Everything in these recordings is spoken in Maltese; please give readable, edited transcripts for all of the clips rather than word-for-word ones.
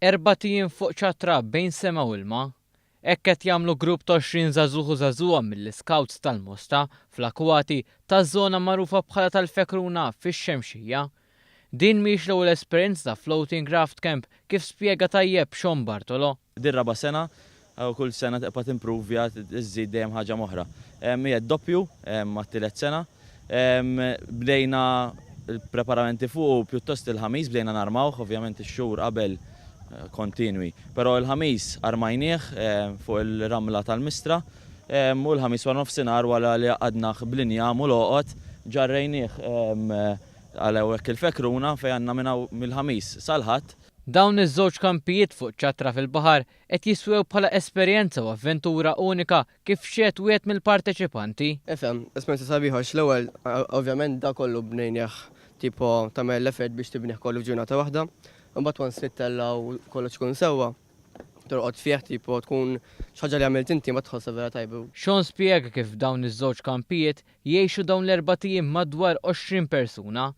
Erbat ijiem fuq ċattra bejn sema u ilma. Hekk qed jagħmlu grupp ta' 20 żagħżugħ u żagħżugħa mill-Iscouts tal-Mosta fl-akwati taż-żona magħrufa bħala tal-Fekruna fix-Xemxija. Din mhix l-ewwel esperjenza ta' Floating Craft Camp kif spjega tajjeb Sean Bartolo. Din raba' sena u kull sena tibqa' timpruvja, iżżid dejjem ħaġa m'oħra. Hija d-doppju mat-tielet sena. Bdejna l-preparamenti fuqu pjuttost il-Ħamis bdejna narmawh, ovvjament ix-xhur qabel kontinwi. Però il-Ħamis armajnieh fuq il-ramla tal-Mistra u l-Ħamis wara nofsinhar wara li għaqqadnah bl-injam u l-għoqod ġarrejnieh għal hawnhekk il-Fekruna fejn għandna minn hawn mill-Ħamis sal-Ħadd. Dawn iż-żewġ kampijiet fuq ċattra fil-baħar qed jiswew bħala esperjenza u avventura unika kif xehed wieħed mill-parteċipanti. Ifhem, esperjenza sabiħa għax l-ewwel ovvjament da kollu bnejnieh tipo tagħmel l-effort biex tibnih kollu f'ġurnata waħda. Imbagħad once li ttella' u kollox ikun sewwa, torqod fih tipo tkun xi ħaġa li għamilt inti ma tħossha vera tajba. Sean spjega kif f'dawn iż-żewġ kampijiet jgħixu dawn l-erbat ijiem madwar 20 persuna.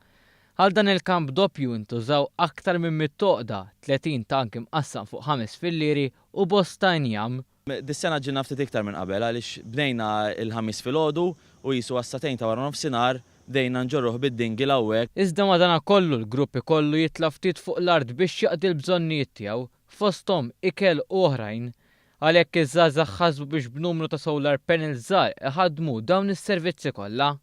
Għal dan il-kamp doppju ntużaw aktar minn mitt għoqda, 30 tank imqassam fuq ħames fillieri u bosta injam. Dis-sena għaġġilna ftit iktar minn qabel għaliex bdejna l-Ħamis filgħodu u qisu għas-sagħtejn ta' wara nofsinhar bdejna nġorruh bid-dinghy 'l hawnhekk. Iżda madanakollu l-grupp ikollu jitla' ftit fuq l-art biex jaqdi l-bżonnijiet tiegħu, fosthom ikel u oħrajn. Għalhekk iż-żgħażagħ ħasbu biex b'numru ta' solar panels żgħar iħaddmu dawn is-servizzi kollha.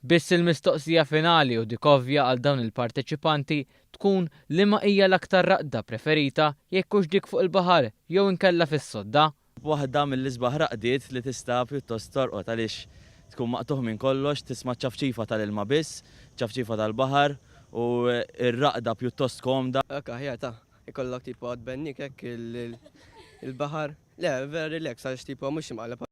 Biss il-mistoqsija finali u dik ovvja għal dawn il-parteċipanti tkun liema hija l-aktar raqda preferita jekk hux dik fuq il-baħar jew inkella fis-sodda. Waħda mill-isbaħ raqdiet li tista' pjuttost torqod għaliex tkun maqtugħ minn kollox, tisma' ċ-ċafċifa tal-ilma biss, ċafċifa tal-baħar u r-raqda pjuttost komda. Hekk aħjar ta', ikollok tipo tbennik hekk il-baħar. Le, vera relax għax tipo mhux imqalleb.